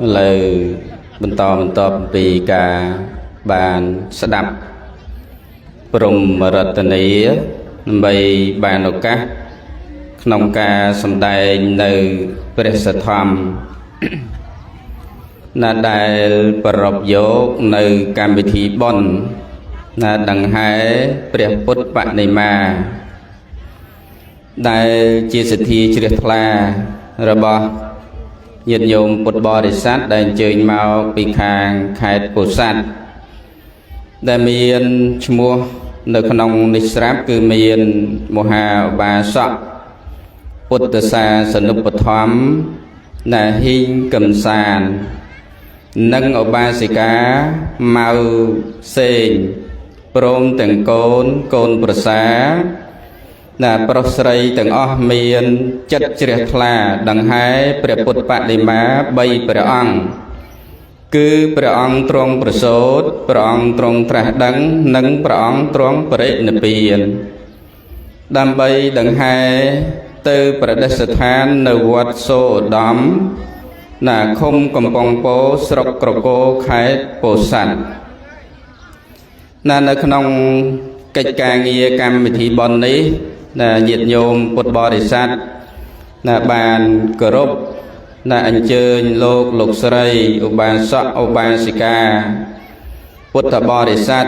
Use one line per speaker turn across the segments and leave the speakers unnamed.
ឥឡូវបន្តបន្តអំពីការបានស្ដាប់ព្រំរតនីដើម្បីបានឱកាសក្នុងការសម្ដែងនៅព្រះសទ្ធំណាដែលប្រពយកនៅកម្មវិធីបុណ្យណាដង្ហែព្រះពុទ្ធបដិមាដែលជាសទ្ធាជ្រះថ្លារបស់ញាតិញោមពុទ្ធបរិស័ទដែលអញ្ជើញមកពីខាងខេត្តពោធិ៍សាត់ដែលមានឈ្មោះនៅក្នុងនេះស្រាប់គឺមានមហាឧបាសកពុទ្ធសាសនុបត្ថម្ភណាហ៊ីងកំសាននិងឧបាសិកាម៉ៅសេងព្រមទាំងកូនកូនប្រសាណាប្រុសស្រីទាំងអស់មានចិត្តជ្រះថ្លាដង្ហែព្រះពុទ្ធបដិមា3ព្រះអង្គគឺព្រះអង្គទ្រង់ប្រសូតព្រះអង្គទ្រង់ត្រាស់ដឹងនិងព្រះអង្គទ្រង់បរិនិព្វានដើម្បីដង្ហែទៅប្រតិស្ថាននៅវត្តសូឧត្តមណាឃុំកំពង់ពោស្រុកក្រគរខេត្តពោធិ៍សាត់ណានៅក្នុងកិច្ចការងារកម្មវិធីបុណ្យនេះណាញាតិញោមពុទ្ធបរិស័ទណាបានគោរពណាអញ្ជើញលោកលោកស្រីឧបាសកឧបាសិកាពុទ្ធបរិស័ទ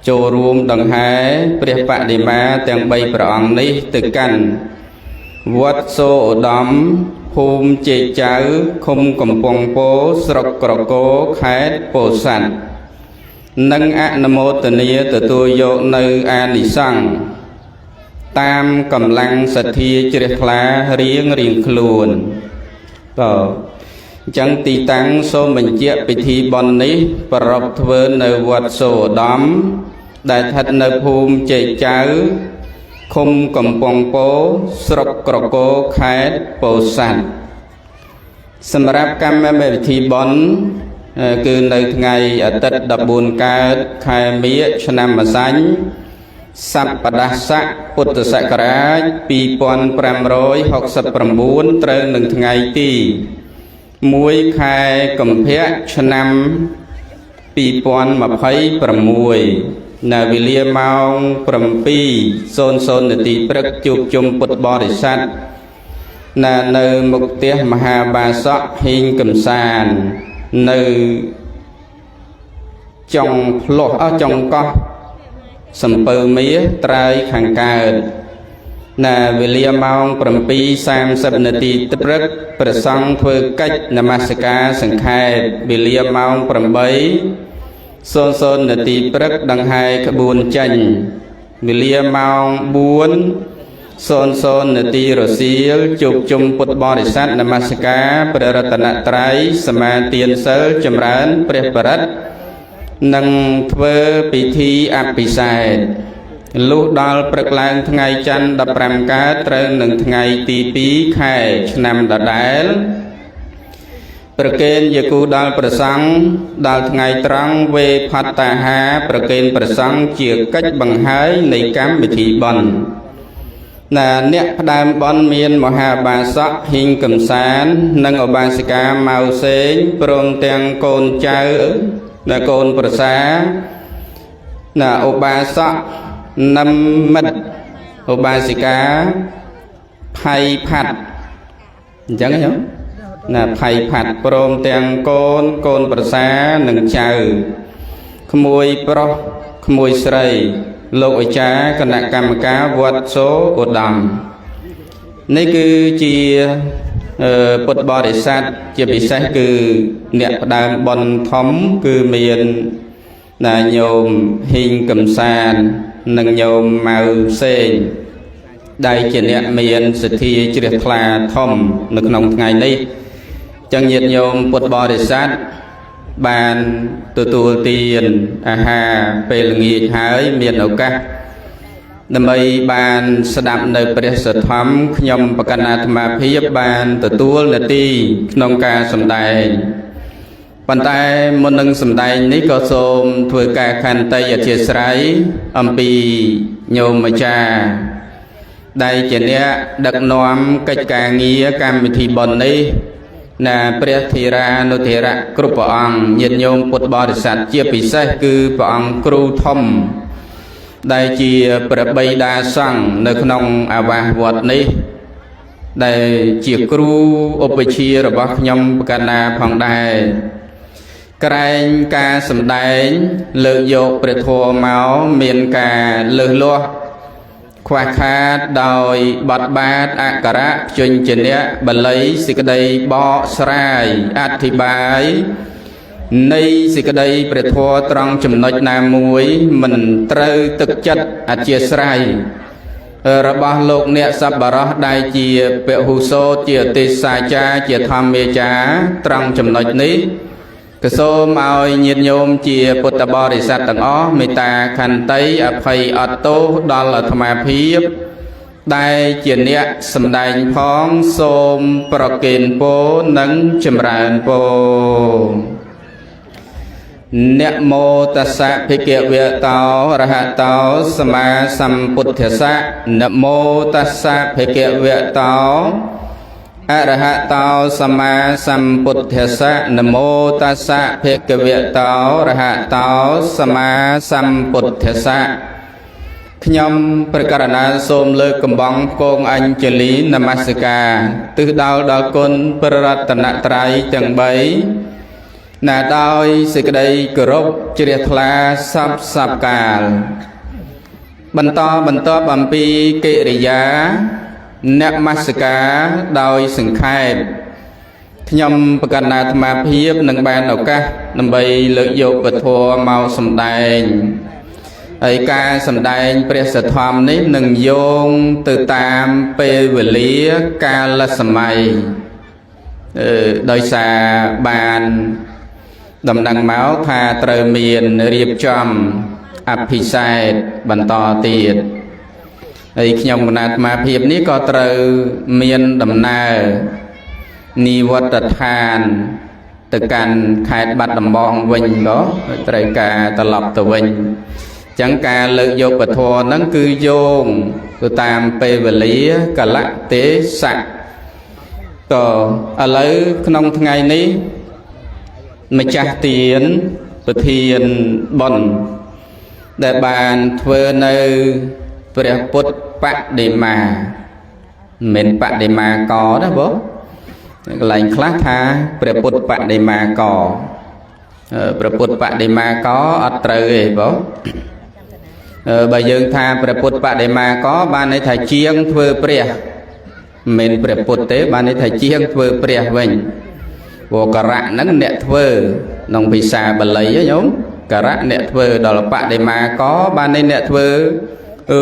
ចូលរួមដង្ហែព្រះបដិមាទាំង3ព្រះអង្គនេះទៅកាន់វត្តសូឧត្តមភូមិជែកចៅឃុំកំពង់ពោស្រុកក្រគរខេត្តពោធិ៍សាត់និងអនុមោទនាទទួលយកនៅអានិសង្សតាមកម្លាំងសទ្ធាជ្រះថ្លារៀងរៀងខ្លួនបាទអញ្ចឹងទីតាំងសូមបញ្ជាក់ពិធីបុណ្យនេះប្រារព្ធធ្វើនៅវត្តសូឧត្តមដែលស្ថិតនៅភូមិជែកចៅឃុំកំពង់ពោស្រុកក្រគរខេត្តពោធិ៍សាត់សម្រាប់កម្មវិធីបុណ្យគឺនៅថ្ងៃអាទិត្យ14កើតខែមិញឆ្នាំម្សាញ់សប្តាស័កពុទ្ធសករាជ2569ត្រូវនឹងថ្ងៃទី1ខែកុម្ភៈឆ្នាំ2026នៅវេលាម៉ោង7:00នាទីព្រឹកជួបជុំពុទ្ធបរិស័ទណានៅមុខផ្ទះមហាបាសកហ៊ីងកំសាននៅចុងផ្លោះអស់ចុងកោះសំពៅមាសត្រើយខាងកើតណាវេលាម៉ោង7:30នាទីព្រឹកព្រះសង្ឃធ្វើកិច្ចនមស្ការសង្ខេបវេលាម៉ោង8:00នាទីព្រឹកដង្ហែក្បួនចេញវេលាម៉ោង4:00នាទីរសៀលជួបជុំពុទ្ធបរិស័ទនមស្ការព្រះរតនត្រ័យសមាទានសិលចម្រើនព្រះបរិត្តនិងធ្វើពិធីអភិសេកលុះដល់ព្រឹកឡើងថ្ងៃច័ន្ទ15កើតត្រូវនឹងថ្ងៃទី2ខែឆ្នាំដដែលប្រគេនយាគូដល់ព្រះសង្ឃដល់ថ្ងៃត្រង់វេផត្តាហាប្រគេនព្រះសង្ឃជាកិច្ចបង្ហើយនៃកម្មវិធីបុណ្យណាអ្នកផ្ដើមបុណ្យមានមហាបាសកហ៊ីងកំសាននិងឧបាសិកាម៉ៅសេងព្រមទាំងកូនចៅនិងកូនប្រសាណាឧបាសកនិមិត្តឧបាសិកាផៃផាត់អញ្ចឹងហ៎ណាផៃផាត់ព្រមទាំងកូនកូនប្រសានិងចៅក្មួយប្រុសក្មួយស្រីលោកអាចារ្យគណៈកម្មការវត្តសូឧត្តមនេះគឺជាពុទ្ធបរិស័ទជាពិសេសគឺអ្នកផ្ដើមបុណ្យធំគឺមានណាញោមហ៊ីងកំសាននិងញោមម៉ៅសេងដែលជាអ្នកមានសទ្ធាជ្រះថ្លាធំនៅក្នុងថ្ងៃនេះចឹងញាតិញោមពុទ្ធបរិស័ទបានទទួលទានអាហារពេលល្ងាចហើយមានឱកាសដើម្បីបានស្ដាប់នៅព្រះសទ្ធំខ្ញុំបកណ្ណាអាត្មាភាពបានទទួលនាទីក្នុងការសម្ដែងប៉ុន្តែមុននឹងសម្ដែងនេះក៏សូមធ្វើការខន្តីអធិស្ឋានអំពីញោមម្ចាស់ដែលជាអ្នកដឹកនាំកិច្ចការងារកម្មវិធីបុណ្យនេះ ណាព្រះធិរានុធិរៈគ្រប់ព្រះអង្គញាតិញោមពុទ្ធបរិស័ទជាពិសេសគឺព្រះអង្គគ្រូធំដែលជាព្រះបិតាសង្ឃនៅក្នុងអាវាសវត្តនេះដែលជាគ្រូឧបជារបស់ខ្ញុំកណ្ណាផងដែរក្រែងការសម្ដែងលើកយកព្រះធម៌មកមានការលើសលាស់ខ្វះខាតដោយបទបាតអក្ខរៈព្យញ្ជនៈបាលីសេចក្តីបកស្រាយអធិប្បាយនៃសេចក្តីព្រះធម៌ត្រង់ចំណុចណាមួយមិនត្រូវទឹកចិត្តអធិស្ឋានរបស់លោកអ្នកសប្បុរសដែលជាពហុសោតជាទេសសាចារជាធម្មាចារត្រង់ចំណុចនេះក៏សូមឲ្យញាតិញោមជាពុទ្ធបរិស័ទទាំងអស់មេត្តាខន្តីអភ័យអត់ទោសដល់អាត្មាភាពដែលជាអ្នកសម្ដែងផងសូមប្រគេនពរនិងចម្រើនពរនមោតស្សៈភិក្ខវៈតោរហតោសម្មាសម្ពុទ្ធស្សៈនមោតស្សៈភិក្ខវៈតោអរហតោសម្មាសម្ពុទ្ធស្សៈនមោតស្សៈភិក្ខវៈតោរហតោសម្មាសម្ពុទ្ធស្សៈខ្ញុំព្រះករុណាសូមលើកកំបងគងអញ្ជលីនមស្ការទិសដៅដល់គុណព្រះរតនត្រ័យទាំង3ណាដោយសេចក្តីគោរពជ្រះថ្លាសពសពកាលបន្តបន្ទាប់អំពីកិរិយានមស្ការដោយសង្ខេបខ្ញុំប្រកាសអាត្មាភាពនឹងបានឱកាសដើម្បីលើកយកពធមកសម្ដែងហើយការសម្ដែងព្រះសទ្ធំនេះនឹងយោងទៅតាមពេលវេលាកាលសម័យដោយសារបានដំណឹងមកថាត្រូវមានរៀបចំអភិសេកបន្តទៀតហើយខ្ញុំគណៈអាត្មាភាពនេះក៏ត្រូវមានដំណើរនិវត្តដ្ឋានទៅកាន់ខេត្តបាត់ដំបងវិញក៏ត្រូវការត្រឡប់ទៅវិញអញ្ចឹងការលើកយកពធហ្នឹងគឺយោងទៅតាមពេលវេលាកលៈទេសៈតឥឡូវក្នុងថ្ងៃនេះម្ចាស់ទានប្រធានបុណ្យដែលបានធ្វើនៅព្រះពុទ្ធបដិមាមិនមែនបដិមាកណាបងកន្លែងខ្លះថាព្រះពុទ្ធបដិមាកព្រះពុទ្ធបដិមាកអត់ត្រូវទេបងបើយើងថាព្រះពុទ្ធបដិមាកបានន័យថាជាងធ្វើព្រះមិនមែនព្រះពុទ្ធទេបានន័យថាជាងធ្វើព្រះវិញព្រោះករៈហ្នឹងអ្នកធ្វើក្នុងភាសាបាលីញោមករៈអ្នកធ្វើដល់បដិមាកបានន័យអ្នកធ្វើ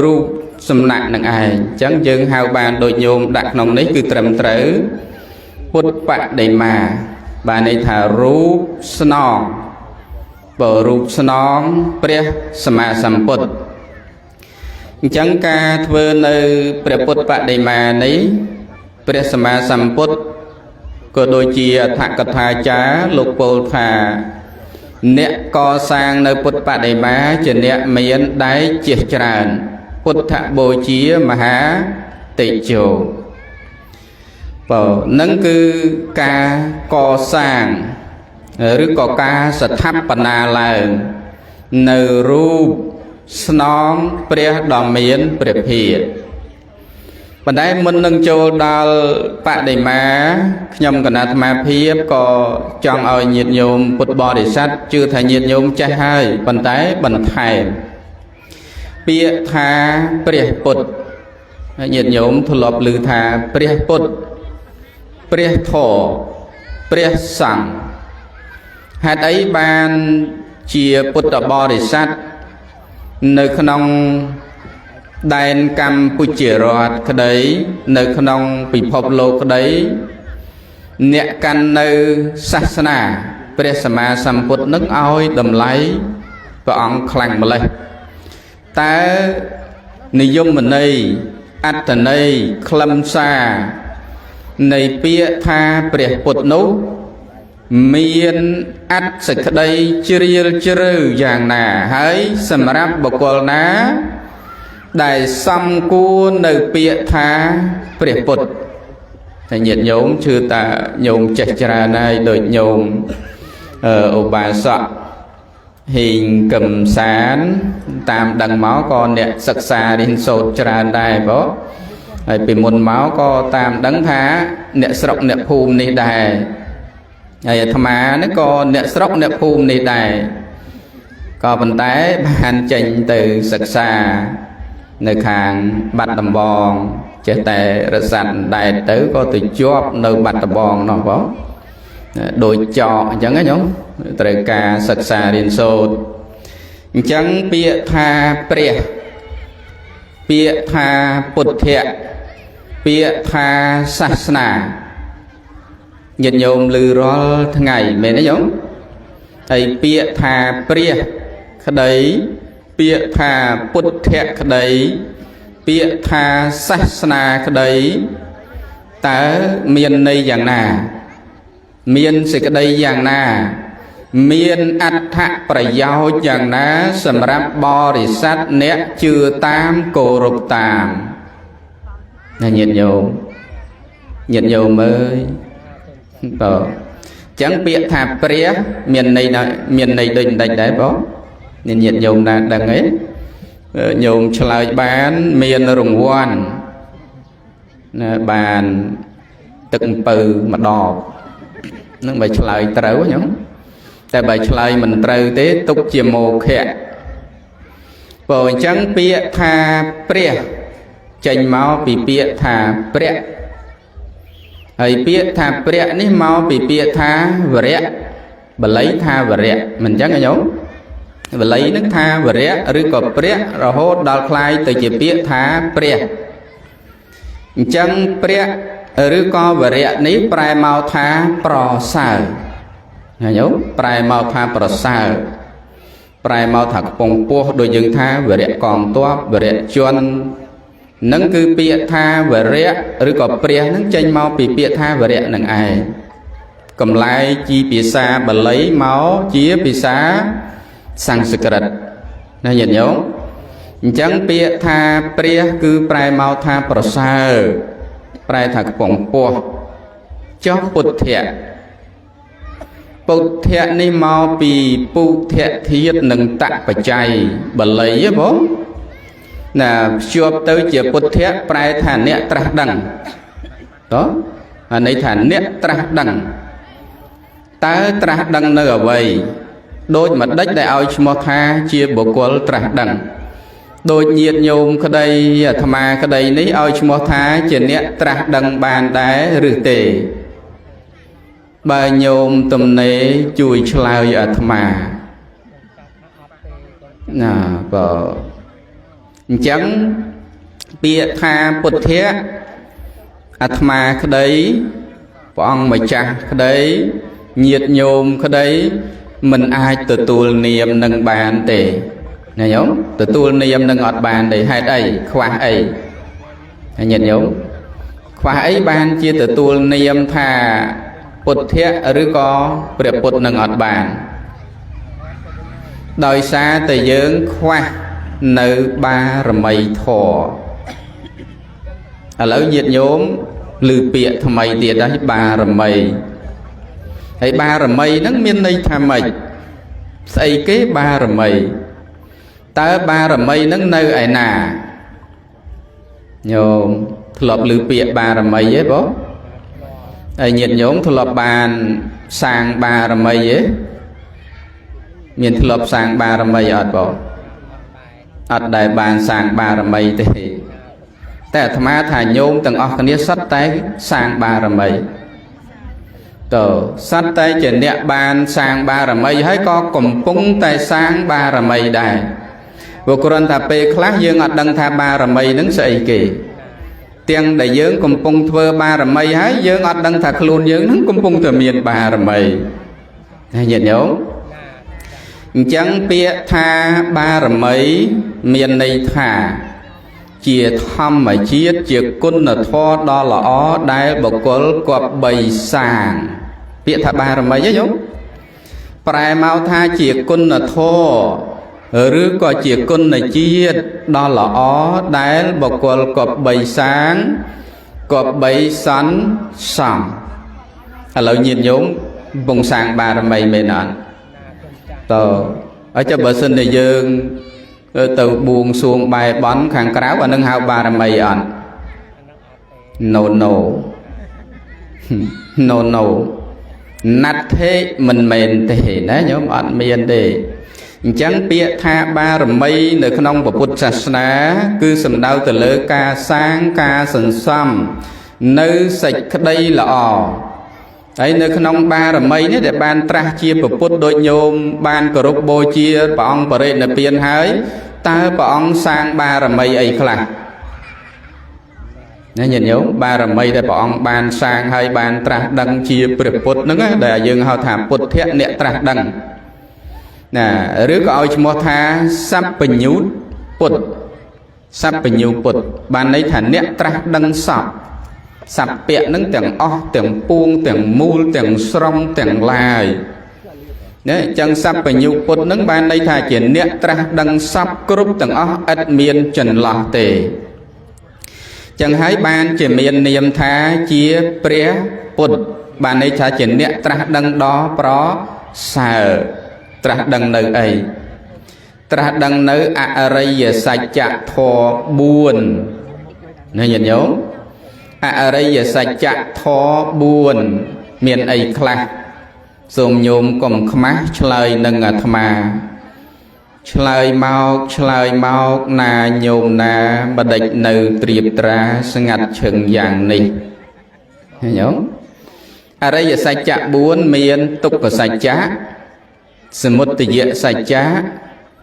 រូបសំណាក់នឹងឯងអញ្ចឹងយើងហៅបានដូចញោមដាក់ក្នុងនេះគឺត្រឹមត្រូវពុទ្ធបដិមាបានន័យថារូបស្នងបើរូបស្នងព្រះសម្មាសម្ពុទ្ធអញ្ចឹងការធ្វើនៅព្រះពុទ្ធបដិមានេះព្រះសម្មាសម្ពុទ្ធក៏ដូចជាអដ្ឋកថាចារ្យលោកពោលថាអ្នកកសាងនៅពុទ្ធបដិមាជាអ្នកមានដែកជាច្រើនពុទ្ធបូជាមហាតេជោបើនឹងគឺការកសាងឬក៏ការស្ថាបនាឡើងនៅរូបស្នងព្រះដ៏មានព្រះភិក្ខប៉ុន្តែមុននឹងចូលដល់បដិមាខ្ញុំគណៈអាត្មាភាពក៏ចង់ឲ្យញាតិញោមពុទ្ធបរិស័ទជឿថាញាតិញោមចេះហើយប៉ុន្តែបន្ថែមពាក្យថាព្រះពុទ្ធញាតិញោមធ្លាប់ឮថាព្រះពុទ្ធព្រះធម៌ព្រះសង្ឃហេតុអីបានជាពុទ្ធបរិស័ទនៅក្នុងដែនកម្ពុជារដ្ឋក្តីនៅក្នុងពិភពលោកក្តីអ្នកកាន់នៅសាសនាព្រះសម្មាសម្ពុទ្ធនឹងឲ្យតម្លៃព្រះអង្គខ្លាំងម្ល៉េះតើនិយមន័យអត្តន័យខ្លឹមសារនៃពាក្យថាព្រះពុទ្ធនោះមានអត្ថសេចក្តីជ្រាលជ្រៅយ៉ាងណាហើយសម្រាប់បុគ្គលណាដែលសំគួរនៅពាក្យថាព្រះពុទ្ធ តែញាតិញោមជឿតាញោមចេះច្រើនហើយដូចញោមឧបាសកហ៊ីងកឹមសានតាមដឹងមកក៏អ្នកសិក្សារៀនសូត្រច្រើនដែរបងហើយពីមុនមកក៏តាមដឹងថាអ្នកស្រុកអ្នកភូមិនេះដែរហើយអាត្មានេះក៏អ្នកស្រុកអ្នកភូមិនេះដែរក៏ប៉ុន្តែបានចេញទៅសិក្សានៅខាងបាត់ដំបងចេះតែរសាត់ដែតទៅក៏ទៅជាប់នៅបាត់ដំបងនោះបងដូចចកអញ្ចឹងណាញោមត្រូវការសិក្សារៀនសូត្រអញ្ចឹងពាក្យថាព្រះពាក្យថាពុទ្ធៈពាក្យថាសាសនាញាតិញោមឮរាល់ថ្ងៃមែនទេញោមហើយពាក្យថាព្រះក្តីពាក្យថាពុទ្ធៈក្តីពាក្យថាសាសនាក្តីតើមានន័យយ៉ាងណាមានសេចក្តីយ៉ាងណាមានអត្ថប្រយោជន៍យ៉ាងណាសម្រាប់បរិស័ទអ្នកជឿតាមគោរពតាមណាញាតិញោមញាតិញោមអើយបើអញ្ចឹងពាក្យថាព្រះមានន័យមានន័យដូចម្ដេចដែរបងញាតិញោមណាដឹងទេញោមឆ្លើយបានមានរង្វាន់ណាបានទឹកអំពៅម្ដងនឹងបើឆ្លើយត្រូវញោមតែបើឆ្លើយមិនត្រូវទេទុកជាមោខៈបើអញ្ចឹងពាក្យថាព្រះចេញមកពីពាក្យថាព្រះហើយពាក្យថាព្រះនេះមកពីពាក្យថាវរៈបាលីថាវរៈមិនអញ្ចឹងញោមបាលីនឹងថាវរៈឬក៏ព្រះរហូតដល់คล้ายទៅជាពាក្យថាព្រះអញ្ចឹងព្រះឬក៏វរៈនេះប្រែមកថាប្រសើរណាញោមប្រែមកថាប្រសើរប្រែមកថាខ្ពង់ពោះដូចយើងថាវរៈកងទ័ពវរៈជននឹងគឺពាក្យថាវរៈឬក៏ព្រះនឹងចេញមកពីពាក្យថាវរៈនឹងឯងកំឡែជាភាសាបាលីមកជាភាសាសំស្ក្រឹតណាញាតិញោមអញ្ចឹងពាក្យថាព្រះគឺប្រែមកថាប្រសើរប្រែថាខ្ពង់ពោះចុះពុទ្ធៈពុទ្ធៈនេះមកពីពុទ្ធៈធាតុនិងតបច្ច័យបាលីហ៎បងណាភ្ជាប់ទៅជាពុទ្ធៈប្រែថាអ្នកត្រាស់ដឹងតោះអាន័យថាអ្នកត្រាស់ដឹងតើត្រាស់ដឹងនៅអ្វីដូចម្ដេចដែលឲ្យឈ្មោះថាជាបុគ្គលត្រាស់ដឹងដូចញាតិញោមក្តីអាត្មាក្តីនេះឲ្យឈ្មោះថាជាអ្នកត្រាស់ដឹងបានដែរឬទេបើញោមទំនេរជួយឆ្លើយអាត្មាណាបើអញ្ចឹងពាក្យថាពុទ្ធៈអាត្មាក្តីព្រះអង្គម្ចាស់ក្តីញាតិញោមក្តីមិនអាចទទួលនាមនឹងបានទេណាញោមទទួលនាមនឹងអត់បានទេហេតុអីខ្វះអីញាតិញោមខ្វះអីបានជាទទួលនាមថាពុទ្ធៈឬក៏ព្រះពុទ្ធនឹងអត់បានដោយសារតែយើងខ្វះនៅបារមីធម៌ឥឡូវញាតិញោមឮពាក្យថ្មីទៀតហើយបារមីហើយបារមីហ្នឹងមានន័យថាម៉េចស្អីគេបារមីតើបារមីហ្នឹងនៅឯណាញោមធ្លាប់ឮពាក្យបារមីទេបងហើយញាតិញោមធ្លាប់បានសាងបារមីទេមានធ្លាប់សាងបារមីអត់បងអត់ដែលបានសាងបារមីទេតែអាត្មាថាញោមទាំងអស់គ្នាសុទ្ធតែសាងបារមីតើសត្វតែជាអ្នកបានសាងបារមីហើយក៏កំពុងតែសាងបារមីដែរព្រោះគ្រាន់តែពេលខ្លះយើងអត់ដឹងថាបារមីនឹងស្អីគេទាំងដែលយើងកំពុងធ្វើបារមីហើយយើងអត់ដឹងថាខ្លួនយើងនឹងកំពុងតែមានបារមីណាញាតិញោមអញ្ចឹងពាក្យថាបារមីមានន័យថាជាធម្មជាតិជាគុណធម៌ដ៏ល្អដែលបុគ្គលគប្បីសាងពាក្យថាបារមីហ៎ញោមប្រែមកថាជាគុណធម៌ឬក៏ជាគុណជាតិដ៏ល្អដែលបុគ្គលគប្បីសាង គប្បីសន្សំឥឡូវញាតិញោមកំពុងសាងបារមីមែនអត់តើហើយចុះបើសិនជាយើងទៅបួងសួងបែបន់ខាងក្រៅអានឹងហៅបារមីអត់ No, no, no, no ណាត់ថេមិនមែនទេណាញោមអត់មានទេអញ្ចឹងពាក្យថាបារមីនៅក្នុងពុទ្ធសាសនា គឺសំដៅទៅលើការសាងការសន្សំនៅសេចក្តីល្អហើយនៅក្នុងបារមីនេះដែលបានត្រាស់ជាពុទ្ធដូចញោមបានគោរពបូជាព្រះអង្គបរិនិព្វានហើយតើព្រះអង្គសាងបារមីអីខ្លះណាញាតិញោមបារមីដែលព្រះអង្គបានសាងហើយបានត្រាស់ដឹងជាព្រះពុទ្ធហ្នឹងដែលយើងហៅថាពុទ្ធៈអ្នកត្រាស់ដឹងណាឬក៏ឲ្យឈ្មោះថាសព្វញ្ញូតពុទ្ធសព្វញ្ញូពុទ្ធបានន័យថាអ្នកត្រាស់ដឹងសពសព្វៈនឹងទាំងអស់ទាំងពួងទាំងមូលទាំងស្រុងទាំងឡាយណាអញ្ចឹងសព្វញ្ញូពុទ្ធនឹងបានន័យថាជាអ្នកត្រាស់ដឹងសពគ្រប់ទាំងអស់ឥតមានចន្លោះទេចឹងហើយបានជាមាននាមថាជាព្រះពុទ្ធបានន័យថាជាអ្នកត្រាស់ដឹងដ៏ប្រសើរត្រាស់ដឹងនៅអីត្រាស់ដឹងនៅអរិយសច្ចធម៌4ណាញាតិញោមអរិយសច្ចធម៌4មានអីខ្លះសូមញោមកុំខ្មាស់ឆ្លើយនឹងអាត្មាឆ្លើយមកឆ្លើយមកណាញោមណាបដិចនៅត្រៀបត្រាស្ងាត់ឈឹងយ៉ាងនេះឃើញញោមអរិយសច្ចៈ4មានទុក្ខសច្ចៈសមុទយសច្ចៈ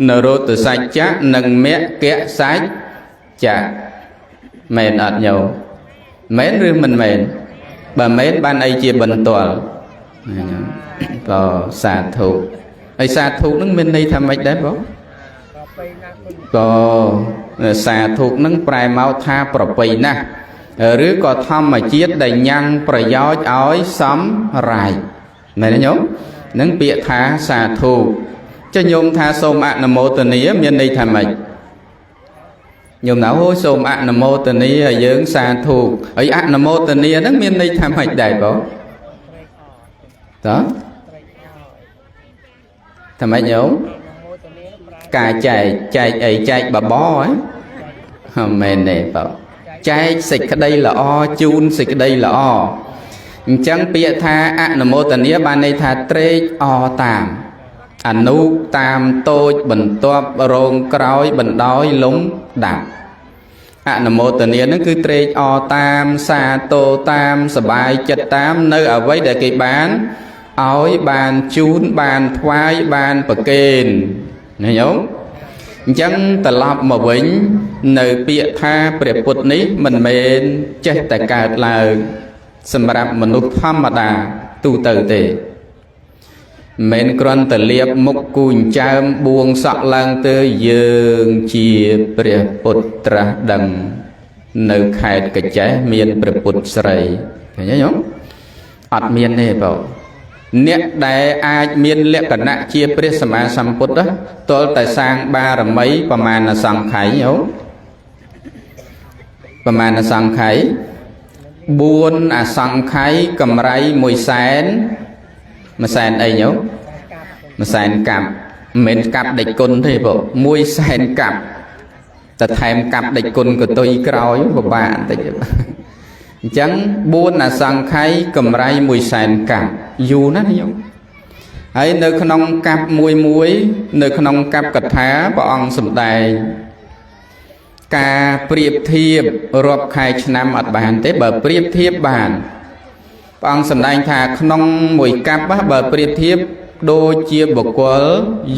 នរោត្តសច្ចៈនិងមគ្គសច្ចៈមែនអត់ញោមមែនឬមិនមែនបើមែនបានអីជាបន្ទាល់ញោមក៏សាធុហើយសាធុនឹងមានន័យថាម៉េចដែរបងក៏សាធុនឹងប្រែមកថាប្រពៃណាស់ឬក៏ធម្មជាតិដែលញ៉ាំងប្រយោជន៍ឲ្យសំរាយមែនទេញោមនឹងពាក្យថាសាធុចុះញោមថាសូមអនុមោទនាមានន័យថាម៉េចញោមណាអូយសូមអនុមោទនាឲ្យយើងសាធុហើយអនុមោទនាហ្នឹងមានន័យថាម៉េចដែរបងតើថាម៉េចញោមការចែកចែកអីចែកបបរហ៎មែនទេបងចែកសេចក្តីល្អជូនសេចក្តីល្អអញ្ចឹងពាក្យថាអនុមោទនាបានន័យថាត្រេកអរតាមអនុតាមតូចបន្ទាប់រងក្រោយបណ្ដោយលំដាប់អនុមោទនានឹងគឺត្រេកអរតាមសាទរតាមសបាយចិត្តតាមនៅអ្វីដែលគេបានឲ្យបានជូនបានថ្វាយបានប្រគេនណាញោមអញ្ចឹងត្រឡប់មកវិញនៅពាក្យថាព្រះពុទ្ធនេះមិនមែនចេះតែកើតឡើងសម្រាប់មនុស្សធម្មតាទូទៅទេមិនគ្រាន់តែលៀបមុខគូញចើមបួងសក់ឡើងទៅយើងជាព្រះពុទ្ធត្រាស់ដឹងនៅខេត្តកចេះមានព្រះពុទ្ធស្រីឃើញទេញោមអត់មានទេបងអ្នកដែលអាចមានលក្ខណៈជាព្រះសម្មាសម្ពុទ្ធទាល់តែសាងបារមីប្រមាណអសង្ខ័យញោមប្រមាណអសង្ខ័យ4អសង្ខ័យកម្រៃ1សែន1សែនអីញោម1សែនកាប់មិនមែនកាប់ដេចគុណទេបង1សែនកាប់តែថែមកាប់ដេចគុណកតុយក្រោយពិបាកបន្តិចអញ្ចឹង4អសង្ខ័យកម្រៃ1សែនកាប់យូរណាស់ញោមហើយនៅក្នុងកាប់មួយមួយនៅក្នុងកាប់កថាព្រះអង្គសម្ដែងការប្រៀបធៀបរាប់ខែឆ្នាំអត់បានទេបើប្រៀបធៀបបានព្រះអង្គសម្ដែងថាក្នុងមួយកាប់បើប្រៀបធៀបដូចជាបុគ្គល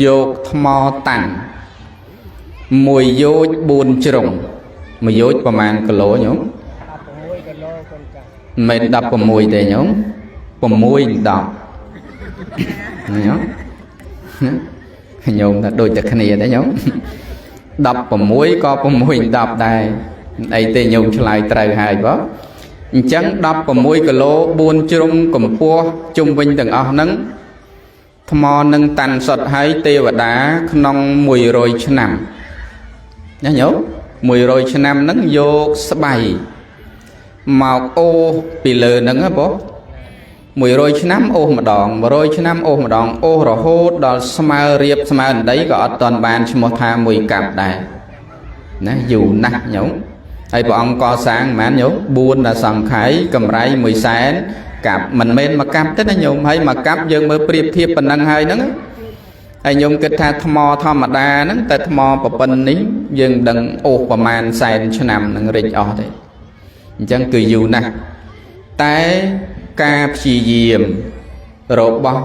យកថ្មតាំងមួយយោជ4ជ្រុងមួយយោជប្រហែលគីឡូញោម
16គីឡូកូនចាស់
មិន16ទេញោម6 10ញោមញោមថាដូចតែគ្នាទេញោម16ក៏6 10ដែរអីទេញោមឆ្លើយត្រូវហើយបងអញ្ចឹង16គីឡូ4ជ្រុងកម្ពស់ជុំវិញទាំងអស់ហ្នឹងថ្មនឹងតាន់សុតហើយទេវតាក្នុង100ឆ្នាំណាញោម100ឆ្នាំហ្នឹងយកស្បៃ មកអូសពីលើហ្នឹងហ៎បង100ឆ្នាំអូសម្ដង100ឆ្នាំអូសម្ដងអូសរហូតដល់ស្មើរៀបស្មើដីក៏អត់ទាន់បានឈ្មោះថាមួយកាប់ដែរណាយូរណាស់ញោមហើយព្រះអង្គកសាងប៉ុន្មានញោម4ដល់សង្ខ័យកម្រៃ1សែនកាប់មិនមែនមកកាប់ទេណាញោមហើយមកកាប់យើងមើលប្រៀបធៀបប៉ុណ្ណឹងហើយហ្នឹងហើយញោមគិតថាថ្មធម្មតាហ្នឹងតែថ្មប្រប៉ុណ្នេះយើងដឹងអូសប្រមាណសែនឆ្នាំនឹងរិចអស់ទេអញ្ចឹងគឺយូរណាស់តែការព្យាយាមរបស់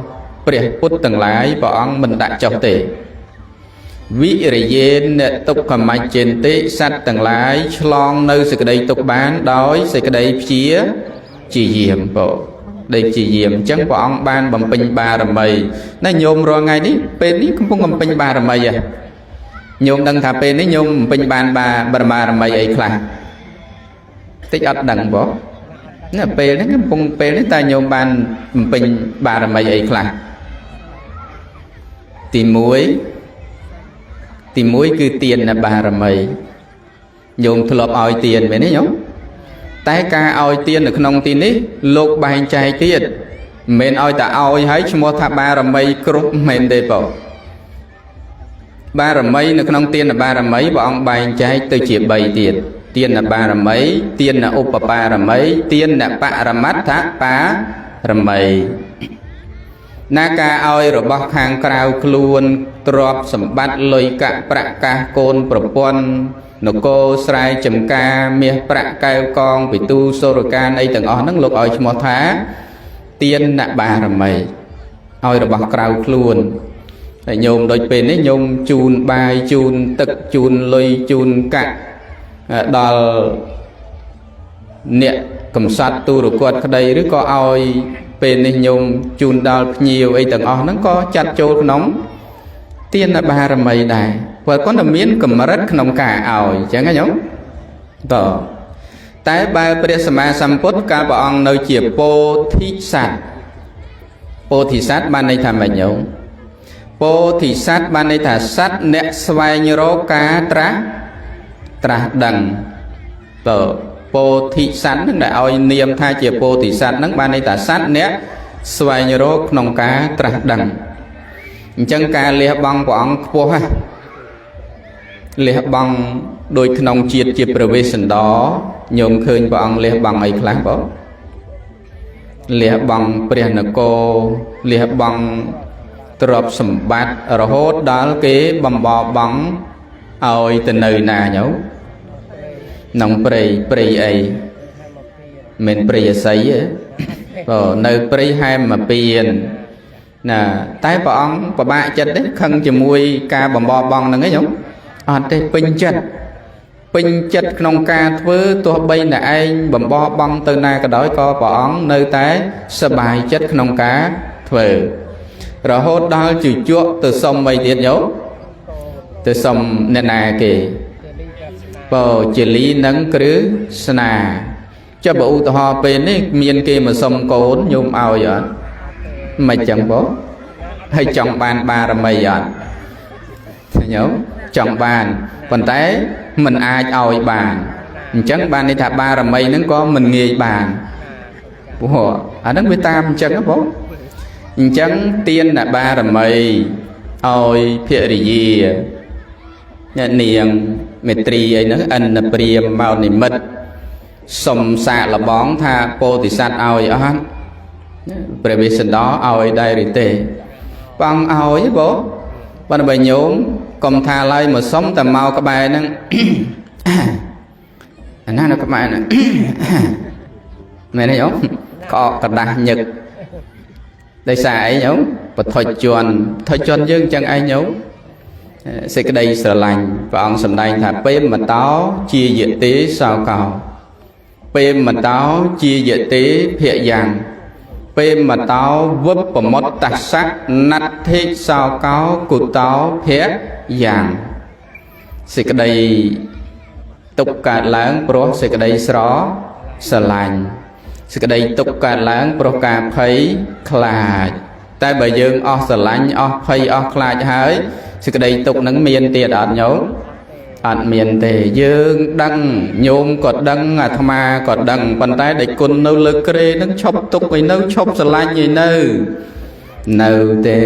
ព្រះពុទ្ធទាំងឡាយព្រះអង្គមិនដាក់ចុះទេវិរិយេនទុក្ខមច្ចេន្តិសត្វទាំងឡាយឆ្លងនៅសេចក្តីទុក្ខបានដោយសេចក្តីព្យាយាមបងដីព្យាយាមអញ្ចឹងព្រះអង្គបានបំពេញបារមីណាញោមរាល់ថ្ងៃនេះពេលនេះកំពុងបំពេញបារមីហ៎ញោមដឹងថាពេលនេះញោមបំពេញបានបារមីអីខ្លះតិចអត់ដឹងបងណាពេលនេះកំពុងពេលនេះតើញោមបានបំពេញបារមីអីខ្លះទី1ទី1គឺទានបារមីញោមធ្លាប់ឲ្យទានមែនទេញោមតែការឲ្យទាននៅក្នុងទីនេះលោកបែងចែកទៀតមិនមែនឲ្យតែឲ្យហើយឈ្មោះថាបារមីគ្រប់មិនមែនទេបងបារមីនៅក្នុងទានបារមីព្រះអង្គបែងចែកទៅជា3ទៀតទានបារមីទានឧបបារមីទានបរមត្ថបារមីណាការឲ្យរបស់ខាងក្រៅខ្លួនទ្រព្យសម្បត្តិលុយកាក់ប្រាក់កាសកូនប្រពន្ធនគរស្រែចំការមាសប្រាក់កែវកងពិទូសូរកានអីទាំងអស់ហ្នឹងលោកឲ្យឈ្មោះថាទានបារមីឲ្យរបស់ក្រៅខ្លួនហើយញោមដូចពេលនេះញោមជូនបាយជូនទឹកជូនលុយជូនកាក់ដល់អ្នកកំសត់ទូរគតក្តីឬក៏ឲ្យពេលនេះញោមជូនដល់ភ្ញៀវអីទាំងអស់ហ្នឹងក៏ចាត់ចូលក្នុងទានបារមីដែរព្រោះគាត់តែមានកម្រិតក្នុងការឲ្យអញ្ចឹងណាញោមតតែបើព្រះសម្មាសម្ពុទ្ធកាលព្រះអង្គនៅជាពោធិសត្វពោធិសត្វបានន័យថាម៉េចញោមពោធិសត្វបានន័យថាសត្វអ្នកស្វែងរកការត្រាស់ដឹងតពោធិសត្វនឹងដែលឲ្យនាមថាជាពោធិសត្វនឹងបានន័យថាសត្វអ្នកស្វែងរកក្នុងការត្រាស់ដឹងអញ្ចឹងការលះបង់ព្រះអង្គខ្ពស់ហ៎លះបង់ដូចក្នុងជាតិជាព្រះវេស្សន្តរញោមឃើញព្រះអង្គលះបង់អីខ្លះបងលះបង់ព្រះនគរលះបង់ទ្រព្យសម្បត្តិរហូតដល់គេបំបបង់ឲ្យទៅនៅណាញោមក្នុងព្រៃព្រៃអីមិនព្រៃអស័យទេបើនៅព្រៃហែមពៀនណាតែព្រះអង្គពិបាកចិត្តទេខឹងជាមួយការបំបបង់ហ្នឹងឯងញោមអត់ទេពេញចិត្តពេញចិត្តក្នុងការធ្វើទោះបីតែឯងបំបបង់ទៅណាក៏ដោយក៏ព្រះអង្គនៅតែសប្បាយចិត្តក្នុងការធ្វើរហូតដល់ជជក់ទៅសុំអីទៀតញោមទៅសុំអ្នកណាគេបើជាលីនិងគ្រឹស្នាចុះបើឧទាហរណ៍ពេលនេះមានគេមកសុំកូនញោមឲ្យអត់មិនចឹងបងហើយចង់បានបារមីអត់ញោមចង់បានប៉ុន្តែមិនអាចឲ្យបានអញ្ចឹងបានន័យថាបារមីហ្នឹងក៏មិនងាយបានព្រោះអាហ្នឹងវាតាមអញ្ចឹងបងអញ្ចឹងទានបារមីឲ្យភរិយាអ្នកនាងមេត្រីអីហ្នឹងអិនព្រាមមកនិមិត្តសុំសាកលបងថាពោធិសត្វឲ្យអត់ព្រះវេស្សន្តរឲ្យដែរឬទេបងឲ្យបងប៉ុន្តែបើញោមកុំថាឡើយមកសុំតែមកក្បែរហ្នឹងអាណានៅក្បែរហ្នឹងមែនទេញោមក្អកกระដាស់ញឹកដោយសារអីញោមបថុជនបថុជនយើងចឹងឯងញោមសេចក្តីស្រឡាញ់ព្រះអង្គសម្ដែងថាពេមតោជាយទេសោកោពេមតោជាយទេភយ៉ាងពេមតោវិបមុតតស្សៈណដ្ឋិសោកោគុតោភយ៉ាងសេចក្តីទុកកើតឡើងព្រោះសេចក្តីស្រឡាញ់សេចក្តីទុកកើតឡើងព្រោះការភ័យខ្លាចតែបើយើងអស់ស្រឡាញ់អស់ភ័យអស់ខ្លាចហើយសេចក្តីទុកនឹងមានទៀតអត់ញោម អត់មានទេយើងដឹងញោមក៏ដឹងអាត្មាក៏ដឹងប៉ុន្តែដែលគុណនៅលើគ្រែនឹងឈប់ទុកឲ្យនៅឈប់ស្រឡាញ់ឲ្យនៅនៅទេ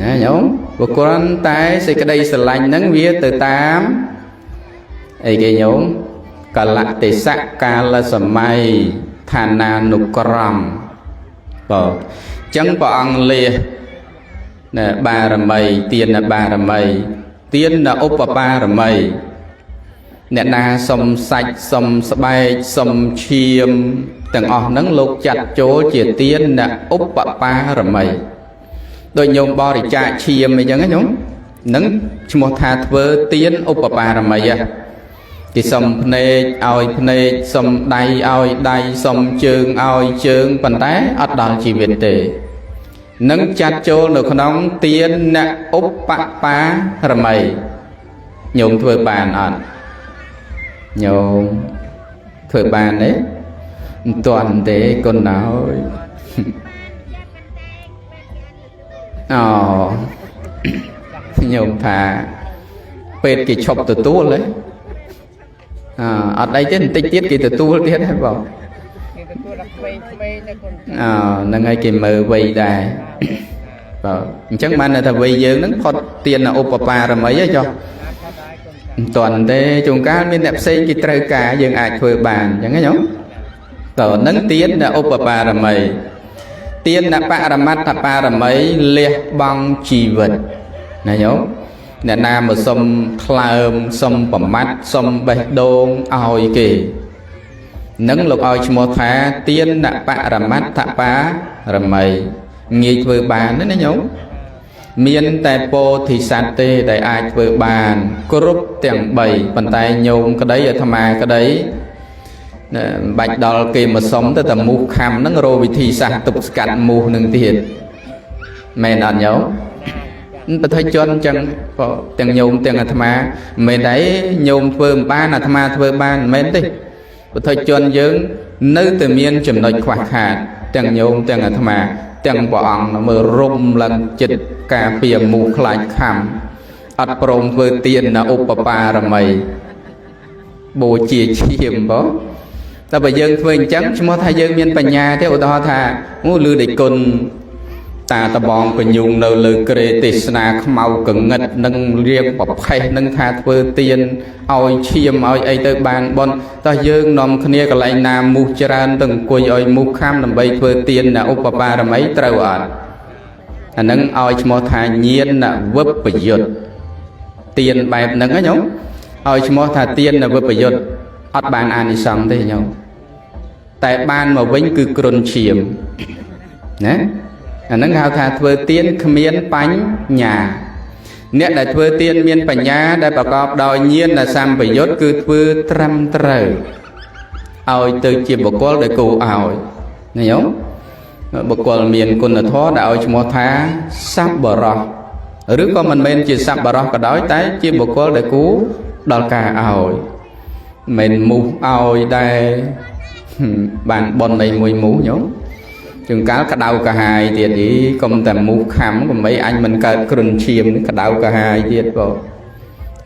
ណាញោមព្រោះគ្រាន់តែសេចក្តីស្រឡាញ់ហ្នឹងវាទៅតាមអីគេញោមកលៈទេសៈកាលសម័យឋានានុក្រមបើអញ្ចឹងព្រះអង្គលះណាបារមីទានបារមីទានឧបបារមីអ្នកណាសុំសាច់សុំស្បែកសុំឈាមទាំងអស់ហ្នឹងលោកចាត់ចូលជាទានឧបបារមីដូចញោមបរិច្ចាគឈាមអីចឹងណាញោមនឹងឈ្មោះថាធ្វើទានឧបបារមីហ៎គេសុំភ្នែកឲ្យភ្នែកសុំដៃឲ្យដៃសុំជើងឲ្យជើងប៉ុន្តែអត់ដល់ជីវិតទេនឹងចាត់ចូលនៅក្នុងទានឧបបារមីញោមធ្វើបានអត់ញោមធ្វើបានទេមិនទាន់ទេគុណហើយអូញោមថាពេទ្យគេឈប់ទទួលទេអអត់អីទេបន្តិចទៀតគេទទួលទៀតហើយបង
គេទទួលដល់ក្មេងៗទេគុណចាស់
អហ្នឹងហើយគេមើលវ័យដែរបាទអញ្ចឹងបានថាវ័យយើងហ្នឹងផុតទានឧបបារមីហ៎ចុះ
បានផុតដែរគុណចាស់
មិនទាន់ទេជួនកាលមានអ្នកផ្សេងគេត្រូវការយើងអាចធ្វើបានអញ្ចឹងណាញោមតើនឹងទានឧបបារមីទានបរមត្ថបារមីលះបង់ជីវិតណាញោមអ្នកណាមកសុំថ្លើមសុំប្រមាត់សុំបេះដូងឲ្យគេនឹងលោកឲ្យឈ្មោះថាទានបរមត្ថបារមីងាយធ្វើបានណាណាញោមមានតែពោធិសត្វទេដែលអាចធ្វើបាន គ្រប់ទាំង3ប៉ុន្តែញោមក្តីអាត្មាក្តីណាមិនបាច់ដល់គេមកសុំទៅតែមូសខំហ្នឹងរកវិធីសាស្ត្រទប់ស្កាត់មូសនឹងទៀតមែនអត់ញោមបទជនអញ្ចឹងក៏ទាំងញោមទាំងអាត្មាមិនមែនតែញោមធ្វើមិនបានអាត្មាធ្វើបានមិនមែនទេបទជនយើងនៅតែមានចំណុចខ្វះខាតទាំងញោមទាំងអាត្មាទាំងព្រះអង្គមើលរុំឡើងចិត្តការពារមូសខ្លាចខំអត់ព្រមធ្វើទានឧបបារមីបូជាឈាមបងតែបើយើងធ្វើអញ្ចឹងឈ្មោះថាយើងមានបញ្ញាទេឧទាហរណ៍ថាអូលឺដេចគុណតាតបងកញ្ញុងនៅលើគ្រែទេសនាខ្មៅកងឹតនឹងរៀងប្រផេះនឹងថាធ្វើទានឲ្យឈាមឲ្យអីទៅបានបុណ្យតោះយើងនាំគ្នាកន្លែងណាមូសច្រើនទៅអង្គុយឲ្យមូសខំដើម្បីធ្វើទានឧបបារមីត្រូវអត់អានឹងឲ្យឈ្មោះថាញាណវិបយុទ្ធទានបែបហ្នឹងណាញោមឲ្យឈ្មោះថាទានវិបយុទ្ធអត់បានអានិសង្សទេញោមតែបានមកវិញគឺគ្រុនឈាមណាអាហ្នឹងហៅថាធ្វើទានគ្មានបញ្ញាអ្នកដែលធ្វើទានមានបញ្ញាដែលប្រកបដោយញាណសម្បយុទ្ធគឺធ្វើត្រឹមត្រូវឲ្យទៅជាបុគ្គលដែលគួរឲ្យណាញោមបុគ្គលមានគុណធម៌ដែលឲ្យឈ្មោះថាសប្បុរសឬក៏មិនមែនជាសប្បុរសក៏ដោយតែជាបុគ្គលដែលគួរដល់ការឲ្យមិនមូសឲ្យដែរបានប៉ុនអីមួយមូសញោមជួនកាលក្តៅកាហាយទៀតអីកុំតែមូសខំកុំអីអញមិនកើតគ្រុនឈាមក្តៅកាហាយទៀតបង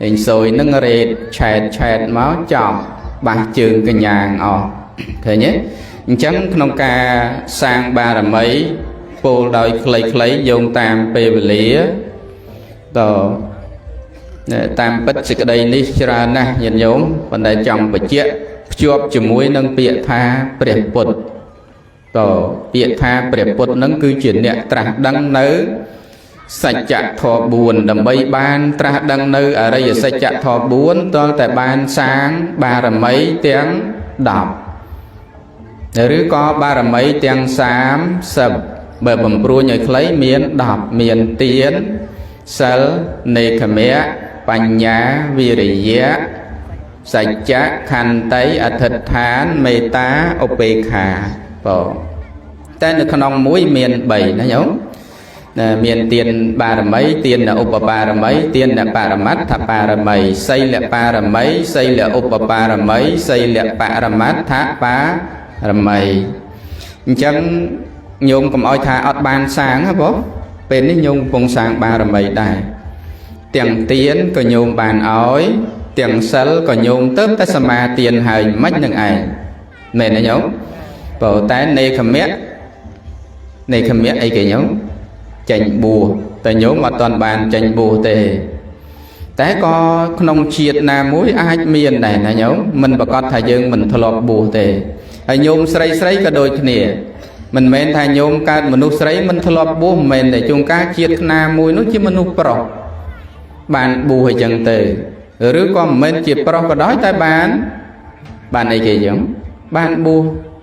អេងសុយនឹងរេតឆែតឆែតមកចំបាសជើងកញ្ញាងអស់ឃើញទេអញ្ចឹងក្នុងការសាងបារមីពោលដោយខ្លីៗយោងតាមពេលវេលាតតាមពិតសេចក្តីនេះច្រើនណាស់ញាតិញោមប៉ុន្តែចង់បញ្ជាក់ភ្ជាប់ជាមួយនឹងពាក្យថាព្រះពុទ្ធតពាក្យថាព្រះពុទ្ធនឹងគឺជាអ្នកត្រាស់ដឹងនៅសច្ចធម៌4ដើម្បីបានត្រាស់ដឹងនៅអរិយសច្ចធម៌4ទាល់តែបានសាងបារមីទាំង10ឬក៏បារមីទាំង30បើបំព្រួញឲ្យខ្លីមាន10មានទានសិលនេខមៈបញ្ញាវិរិយៈសច្ចៈខន្តីអធិដ្ឋានមេត្តាឧបេក្ខាបងតែនៅក្នុងមួយមាន3ណាញោមមានទានបារមីទានឧបបារមីទានបរមត្ថបារមីសីលបារមីសីលឧបបារមីសីលបរមត្ថបារមីអញ្ចឹងញោមកុំឲ្យថាអត់បានសាងហ៎បងពេលនេះញោមកំពុងសាងបារមីដែរទាំងទានក៏ញោមបានឲ្យ ទាំងសិលក៏ញោមទៅតែសមាទានហើយមិននឹងឯងមែនទេញោមបើតែនេខមៈនេខមៈអីគេញោមចេញបួសតែញោមអត់ទាន់បានចេញបួសទេតែក៏ក្នុងជាតិណាមួយអាចមានដែរណាញោមមិនប្រកាសថាយើងមិនធ្លាប់បួសទេហើយញោមស្រីស្រីក៏ដូចគ្នាមិនមែនថាញោមកើតមនុស្សស្រីមិនធ្លាប់បួសមិនមែនទេជួនកាលជាតិណាមួយនោះជាមនុស្សប្រុសបានបួសអញ្ចឹងទៅឬក៏មិនមែនជាប្រុសក៏ដោយតែបានបានអីគេចឹងបានបួស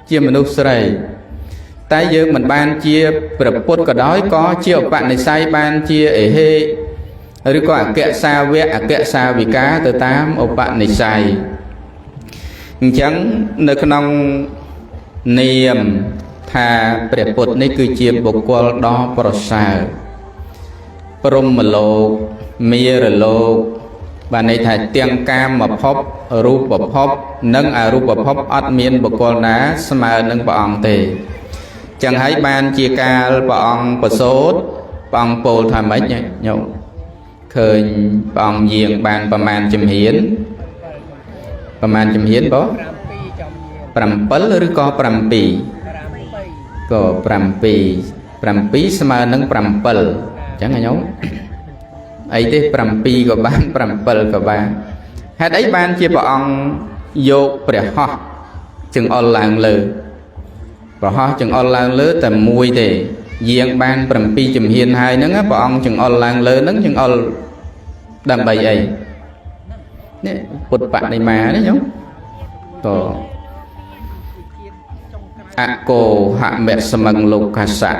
ជាមនុស្សស្រីតែយើងមិនបានជាព្រះពុទ្ធក៏ដោយក៏ជាឧបនិស្ស័យបានជាអេហេឬក៏អគ្គសាវកអគ្គសាវិកាទៅតាមឧបនិស្ស័យអញ្ចឹងនៅក្នុងនាមថាព្រះពុទ្ធនេះគឺជាបុគ្គលដ៏ប្រសើរព្រហ្មលោកមារលោកបានន័យថាទាំងកាមភពរូបភពនិងអរូបភពអត់មានបុគ្គលណាស្មើនឹងព្រះអង្គទេចឹងហើយបានជាកាលព្រះអង្គប្រសូតព្រះអង្គពោលថាម៉េចញោមឃើញព្រះអង្គយាងបានប្រមាណជំហានប្រមាណជំហានបង
7ចំយា
7ឬក៏7
7
ក៏7 7ស្មើនឹង7អញ្ចឹងញោមអីទេ7ក៏បាន7ក៏បានហេតុអីបានជាព្រះអង្គយកព្រះហស្ថចង្អុលឡើងលើព្រះហស្ថចង្អុលឡើងលើតែមួយទេយាងបាន7ជំហានហើយហ្នឹងព្រះអង្គចង្អុលឡើងលើហ្នឹងចង្អុលដើម្បីអីនេះពុទ្ធបដិមានេះញោមក៏អកោហមៈសមឹងលោកសៈ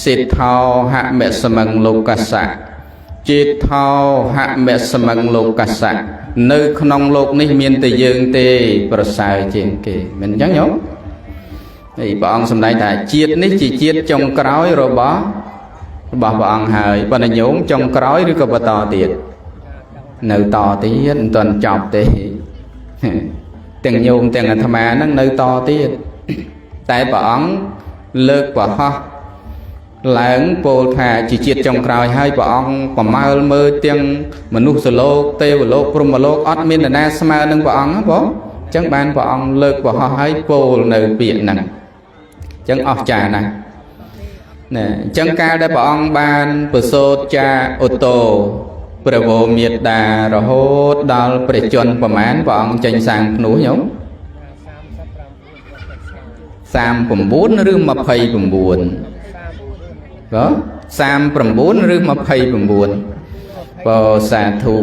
សិទ្ធោហមៈសមឹងលោកសៈចេថោហមៈសមឹងលោកសៈនៅក្នុងលោកនេះមានតែយើងទេប្រសើរជាងគេមិនអញ្ចឹងញោមហើយព្រះអង្គសម្ដែងថាជាតិនេះជាជាតិចុងក្រោយរបស់ព្រះអង្គហើយប៉ុន្តែញោមចុងក្រោយឬក៏បន្តទៀតនៅតទៀតមិនទាន់ចប់ទេទាំងញោមទាំងអាត្មាហ្នឹងនៅតទៀតតែព្រះអង្គលើកប្រហោះឡើងពោលថាជាជាតិចុងក្រោយហើយព្រះអង្គប្រមើលមើលទាំងមនុស្សលោកទេវលោកព្រហ្មលោកអត់មាននរណាស្មើនឹងព្រះអង្គហ៎បងអញ្ចឹងបានព្រះអង្គលើកប្រហោះហើយពោលនៅពាក្យហ្នឹងអញ្ចឹងអស្ចារ្យណាស់ណែអញ្ចឹងកាលដែលព្រះអង្គបានប្រសូតចាឧត្តោព្រះវរមេតារហូតដល់ព្រះជន្មប្រមាណព្រះអង្គចេញសាងភ្នោះញោម
39
39ឬ29បើ39ឬ29បើសាធុ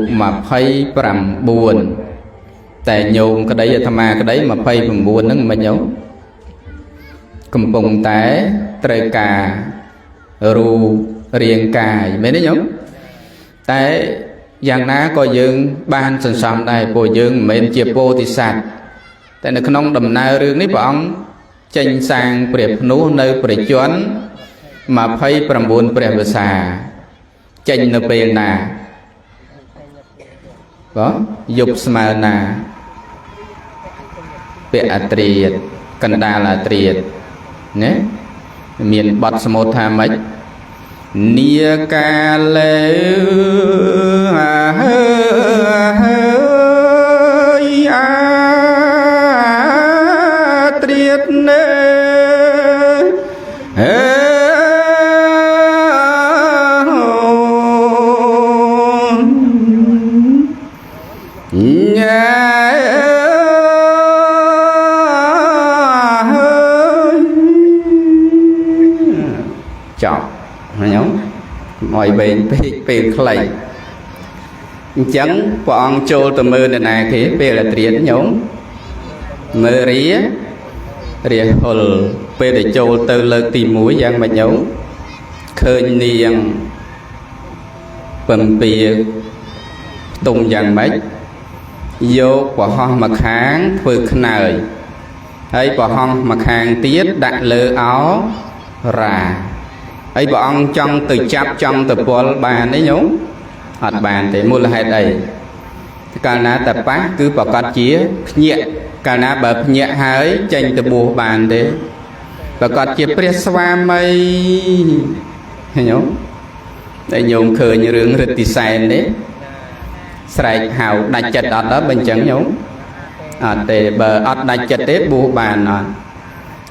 29តែញោមក្តីអាត្មាក្តី29ហ្នឹងមិនញោមកំពុងតែត្រូវការរូបរាងកាយមែនទេញោមតែយ៉ាងណាក៏យើងបានសន្សំដែរព្រោះយើងមិនមែនជាពោធិសត្វតែនៅក្នុងដំណើររឿងនេះព្រះអង្គចេញសាងព្រះភ្នោះនៅព្រះជន្ម29ព្រះវស្សាចេញនៅពេលណាបងយប់ស្មើណាពៈអត្រាតកណ្ដាលអត្រាតណាមានបទស្មូតថាម៉េចនីកាលេអាហើយអាត្រាតនេហេញ៉ែចប់ណាញោមកឲ្យវែងពេកពេលខ្លីអញ្ចឹងព្រះអង្គចូលទៅមើលនរណាគេពេលអាត្រៀនញោមមើលរារាហុលពេលដែលចូលទៅលើកទី1យ៉ាងម៉េចញោមឃើញនាងពំពាផ្ទុំយ៉ាងម៉េចយកប្រហោះមកខាងធ្វើខ្នើយហើយប្រហោះមកខាងទៀតដាក់លើអោរាហើយព្រះអង្គចង់ទៅចាប់ចង់ទៅពលបានទេញោមអត់បានទេមូលហេតុអីកាលណាតែប៉ះគឺប្រកាសជាភ្ញាក់កាលណាបើភ្ញាក់ហើយចេញទៅបួសបានទេប្រកាសជាព្រះស្វាមីញោមតែញោមឃើញរឿងរិទ្ធិសែនទេ ស្រែកហៅដាច់ចិត្តអត់ដល់បើអញ្ចឹងញោមអត់ទេបើអត់ដាច់ចិត្តទេបួសបានអត់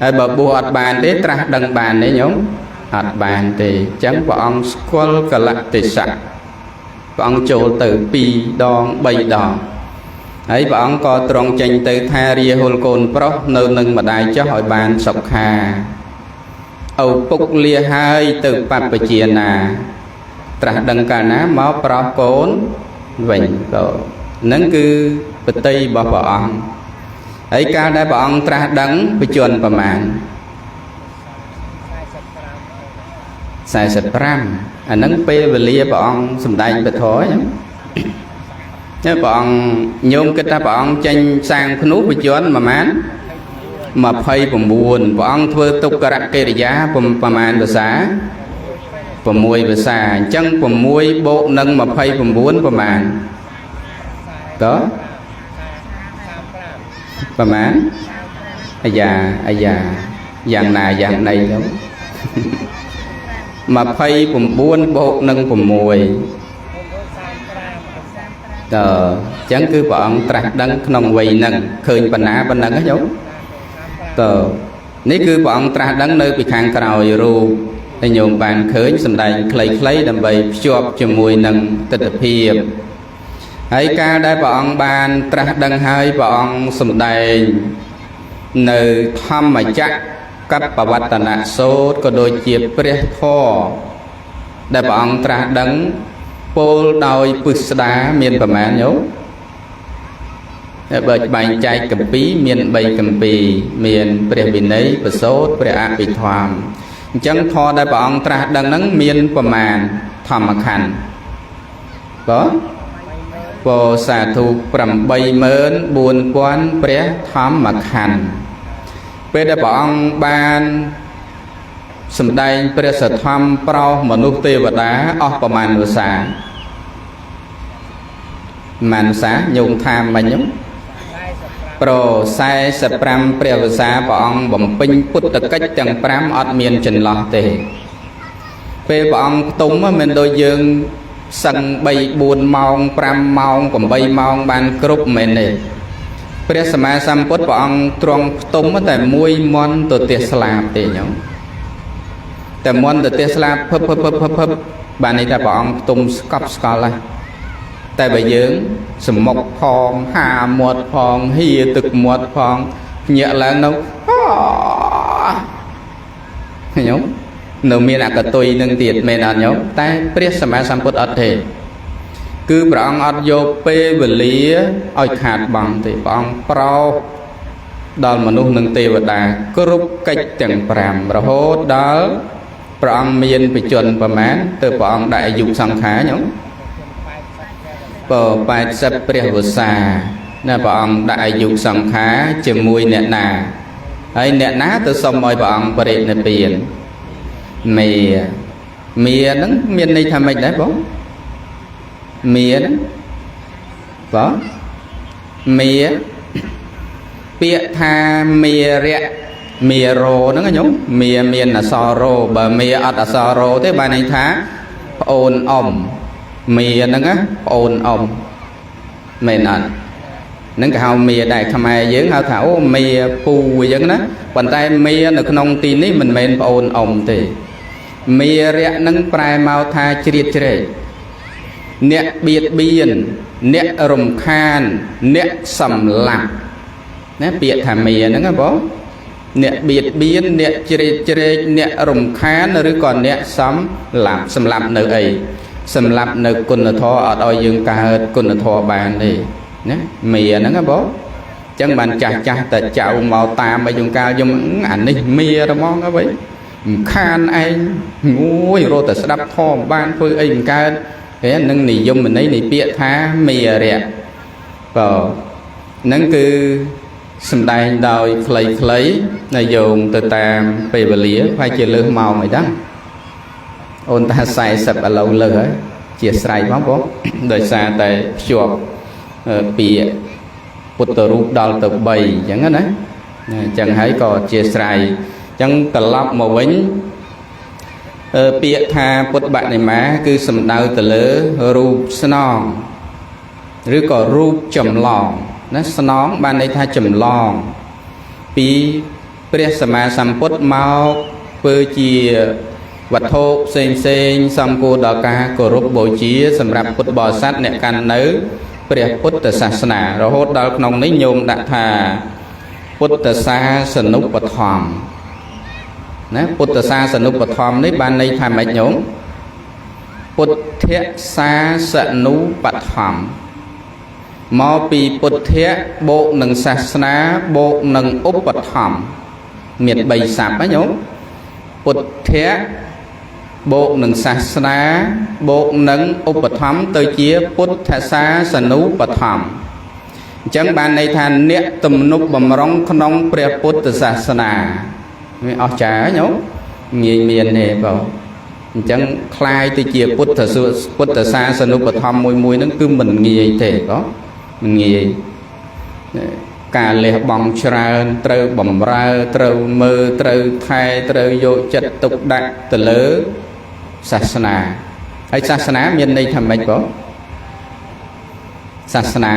ហើយបើបួសអត់បានទេត្រាស់ដឹងបានទេញោមអត់បានទេអញ្ចឹងព្រះអង្គស្គាល់កលតិសៈព្រះអង្គចូលទៅ2ដង3ដងហើយព្រះអង្គក៏ទ្រង់ចេញទៅថារាហុលកូនប្រុសនៅនឹងម្ដាយចុះឲ្យបានសុខាឪពុកលាហើយទៅបព្វជិណាត្រាស់ដឹងកាលណាមកប្រោសកូនវិញក៏នឹងគឺបតីរបស់ព្រះអង្គហើយកាលដែលព្រះអង្គត្រាស់ដឹងបច្ចុប្បន្នប្រមាណ45អានឹងពេលវេលាព្រះអង្គសម្ដែងពធហ្នឹងព្រះអង្គញោមគិតថាព្រះអង្គចេញសាងភ្នុបច្ចុប្បន្នប្រមាណ29ព្រះអង្គធ្វើទុក្ករកិរិយាប្រមាណភាសា6ភាសាអញ្ចឹង6បូកនឹង29ប្រមាណតើប្រមាណអាយ៉ាអាយ៉ាយ៉ាងណាយ៉ាងណីទៅ29បូកនឹង6តើអញ្ចឹងគឺព្រះអង្គត្រាស់ដឹងក្នុងវ័យហ្នឹងឃើញបណ្ណាប៉ុណ្ណឹងណាញោមតើនេះគឺព្រះអង្គត្រាស់ដឹងនៅពីខាងក្រោយរូបតែញោមបានឃើញសម្ដែងខ្លីៗដើម្បីភ្ជាប់ជាមួយនឹងទិដ្ឋភាពហើយកាលដែលព្រះអង្គបានត្រាស់ដឹងហើយព្រះអង្គសម្ដែងនៅធម្មចក្រកបវត្តនសូត្រក៏ដូចជាព្រះធម៌ដែលព្រះអង្គត្រាស់ដឹងពោលដោយពឹស្ដាមានប្រមាណញោមតែបើបែងចែកកម្ពីមាន3កម្ពីមានព្រះវិន័យប្រសូតព្រះអភិធម្មអញ្ចឹងធម៌ដែលព្រះអង្គត្រាស់ដឹងហ្នឹងមានប្រមាណធម្មខណ្ឌបើពោសាធុ84000ព្រះធម្មខណ្ឌពេលដែលព្រះអង្គបានសម្ដែងព្រះសទ្ធំប្រោសមនុស្សទេវតាអស់ប្រមាណវសាប្រមាណវសាញោមថាមិញហ្នឹងប្រ45ព្រះវសាព្រះអង្គបំពេញពុទ្ធកិច្ចទាំង5អត់មានចន្លោះទេពេលព្រះអង្គផ្ទុំមិនដូចយើងសឹង3 4ម៉ោង5ម៉ោង8ម៉ោងបានគ្រប់មែនទេព្រះសម្មាសម្ពុទ្ធព្រះអង្គទ្រង់ផ្ទុំតែមួយមន្តទទេសស្លាបទេញោមតែមន្តទទេសស្លាបភឹបភឹបភឹបភឹបបានន័យថាព្រះអង្គផ្ទុំស្កប់ស្កល់ហើយតែបើយើងសមុកផងហាមាត់ផងហៀទឹកមាត់ផងភ្ញាក់ឡើងនៅញោមនៅមានអកតុយនឹងទៀតមែនអត់ញោមតែព្រះសម្មាសម្ពុទ្ធអត់ទេគឺព្រះអង្គអត់យកពេលវេលាឲ្យខាតបង់ទេព្រះអង្គប្រោសដល់មនុស្សនិងទេវតាគ្រប់កិច្ចទាំង5រហូតដល់ព្រះអង្គមានបច្ចុប្បន្នប្រមាណទៅព្រះអង្គដាក់អាយុសង្ខារញោមបើ80ព្រះវស្សាណាព្រះអង្គដាក់អាយុសង្ខារជាមួយអ្នកណាហើយអ្នកណាទៅសុំឲ្យព្រះអង្គបរិនិព្វានមេមេហ្នឹងមានន័យថាម៉េចដែរបងមេហ្នឹងបងមេពាក្យថាមេរៈមេរោហ្នឹងញោមមេមានអសរោបើមេអត់អសរោទេបានន័យថាប្អូនអ៊ំមេហ្នឹងណាប្អូនអ៊ំមែនអត់នឹងគេហៅមេដែរខ្មែរយើងហៅថាអូមេពូអញ្ចឹងណាប៉ុន្តែមេនៅក្នុងទីនេះមិនមែនប្អូនអ៊ំទេមេរៈនឹងប្រែមកថាជ្រៀតជ្រែកអ្នកបៀតបៀនអ្នករំខានអ្នកសម្លាប់ណាពាក្យថាមេហ្នឹងណាបងអ្នកបៀតបៀនអ្នកជ្រៀតជ្រែកអ្នករំខានឬក៏អ្នកសម្លាប់សម្លាប់នៅអីសម្លាប់នៅគុណធម៌អត់ឲ្យយើងកើតគុណធម៌បានទេណាមេហ្នឹងណាបងអញ្ចឹងបានចាស់ចាស់តែចៅមកតាមអីយងកាលយំអានេះមេរហ្មងអ្វីមិនខានឯងងួយរត់តែស្ដាប់ធម៌បានធ្វើអីមិនកើតទេនឹងនិយមន័យនៃពាក្យថាមេរៈបើហ្នឹងគឺសម្ដែងដោយខ្លីៗនៅយោងទៅតាមពេលវេលាប្រហែលជាលើសម៉ោងអីដែរអូនថា40ឥឡូវលើសហើយជាស្រ័យបងបងដោយសារតែភ្ជាប់ពាក្យពុទ្ធរូបដល់ទៅ3អញ្ចឹងណាអញ្ចឹងហើយក៏ជាស្រ័យអញ្ចឹងត្រឡប់មកវិញពាក្យថាពុទ្ធបដិមាគឺសំដៅទៅលើរូបស្នង ឬក៏រូបចម្លងណាស្នងបានន័យថាចម្លងពីព្រះសម្មាសម្ពុទ្ធមកធ្វើជាវត្ថុផ្សេងផ្សេងសំគួរដល់ការគោរពបូជាសម្រាប់ពុទ្ធបរិស័ទអ្នកកាន់នៅព្រះពុទ្ធសាសនារហូតដល់ក្នុងនេះញោមដាក់ថាពុទ្ធសាសនុបត្ថម្ភណាពុទ្ធសាសនុបត្ថម្ភនេះបានន័យថាម៉េចញោមពុទ្ធសាសនុបត្ថម្ភមកពីពុទ្ធៈបូកនឹងសាសនាបូកនឹងឧបត្ថម្ភមាន3ស័ព្ទណាញោមពុទ្ធៈបូកនឹងសាសនាបូកនឹងឧបត្ថម្ភទៅជាពុទ្ធសាសនុបត្ថម្ភអញ្ចឹងបានន័យថាអ្នកទំនុកបំរុងក្នុងព្រះពុទ្ធសាសនាវាអស្ចារ្យញោមងាយមានទេបងអញ្ចឹងคล้ายទៅជាពុទ្ធពុទ្ធសាសនុបត្ថម្ភមួយមួយហ្នឹងគឺមិនងាយទេបងមិនងាយការលះបង់ច្រើនត្រូវបំរើត្រូវមើលត្រូវថែត្រូវយកចិត្តទុកដាក់ទៅលើសាសនាហើយសាសនាមានន័យថាម៉េចបងសាសនា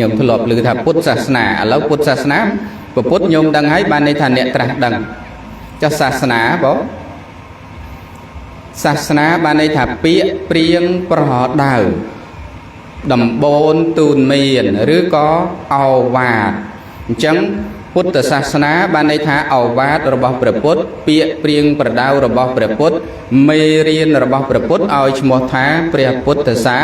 ញោមធ្លាប់ឮថាពុទ្ធសាសនាឥឡូវពុទ្ធសាសនាពុទ្ធញោមដឹងហើយបានន័យថាអ្នកត្រាស់ដឹងចុះសាសនាបងសាសនាបានន័យថាពាក្យព្រៀងប្រដៅដំបូនទូនមានឬក៏ឱវាទអញ្ចឹងពុទ្ធសាសនាបានន័យថាឱវាទរបស់ព្រះពុទ្ធពាក្យព្រៀងប្រដៅរបស់ព្រះពុទ្ធមេរៀនរបស់ព្រះពុទ្ធឲ្យឈ្មោះថាព្រះពុទ្ធសា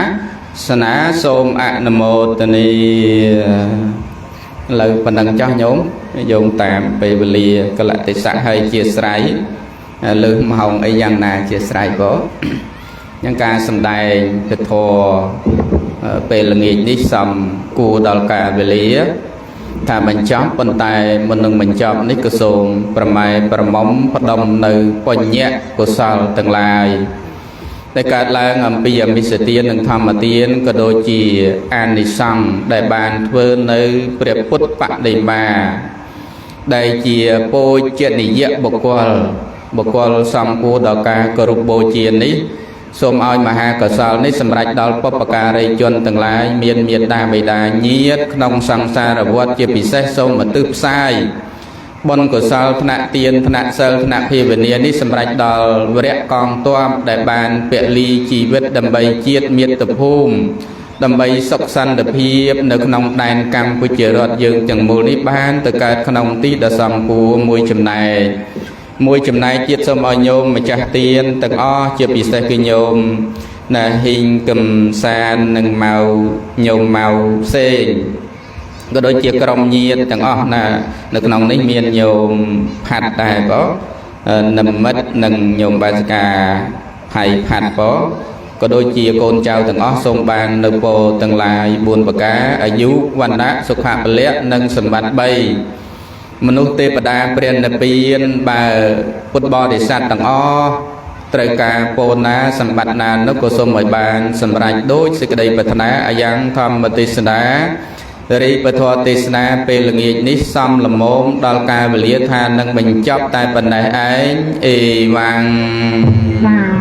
សនាសូមអនុមោទនាឥឡូវប៉ុណ្ណឹងចោះញោមយោងតាមពេលវេលាកលតិសៈហើយជាស្រ័យលើសម៉ោងអីយ៉ាងណាជាស្រ័យបងយ៉ាងការសំដែងពធពេលល្ងាចនេះសំគួរដល់កាលវេលាថាបញ្ចប់ប៉ុន្តែមុននឹងបញ្ចប់នេះក៏សូមប្រម៉ែប្រមុំផ្ដុំនៅបញ្ញកុសលទាំងឡាយដែលកើតឡើងអំពីអមិសទាននិងធម្មទានក៏ដូចជាអានិសង្សដែលបានធ្វើនៅព្រះពុទ្ធបដិមាដែលជាពោជនីយបុគ្គលបុគ្គលសំគួរដល់ការគោរពបូជានេះសូមឲ្យមហាកុសលនេះសម្រេចដល់បុព្វការីជនទាំងឡាយមានមេត្តាបិតាញាតិក្នុងសង្សារវដ្តជាពិសេសសូមឧទ្ទិសផ្សាយបុណ្យកុសលថ្នាក់ទានថ្នាក់សិលថ្នាក់ភាវនានេះសម្រេចដល់វរៈកងទ័ពដែលបានពលីជីវិតដើម្បីជាតិមាតុភូមិដើម្បីសុខសន្តិភាពនៅក្នុងដែនកម្ពុជារដ្ឋយើងទាំងមូលនេះបានទៅកើតក្នុងទីដ៏សមគួរមួយចំណែកមួយចំណែកទៀតសូមឲ្យញោមម្ចាស់ទានទាំងអស់ជាពិសេសគឺញោមណាហ៊ីងកំសាននិងម៉ៅញោមម៉ៅផ្សេងក៏ដូចជាក្រុមញាតិទាំងអស់ណានៅក្នុងនេះមានញោមផាត់ដែរបងនិមិត្តនិងញោមបាសិកាផៃផាត់បងក៏ដូចជាកូនចៅទាំងអស់សូមបាននៅពរទាំងឡាយ4ប្រការអាយុវណ្ណៈសុខៈពលៈនិងសម្បត្តិ3មនុស្សទេវតាព្រះនិព្វានបើពុទ្ធបរិស័ទទាំងអស់ត្រូវការពរណាសម្បត្តិណានោះក៏សូមឲ្យបានសម្រេចដូចសេចក្តីប្រាថ្នាអាយ៉ាងធម្មទេសនារិបធរទេសនាពេលល្ងាចនេះសំល្មមដល់កាលវេលាថានឹងបញ្ចប់តែប៉ុណ្ណេះឯងអេវ៉ាំង
សា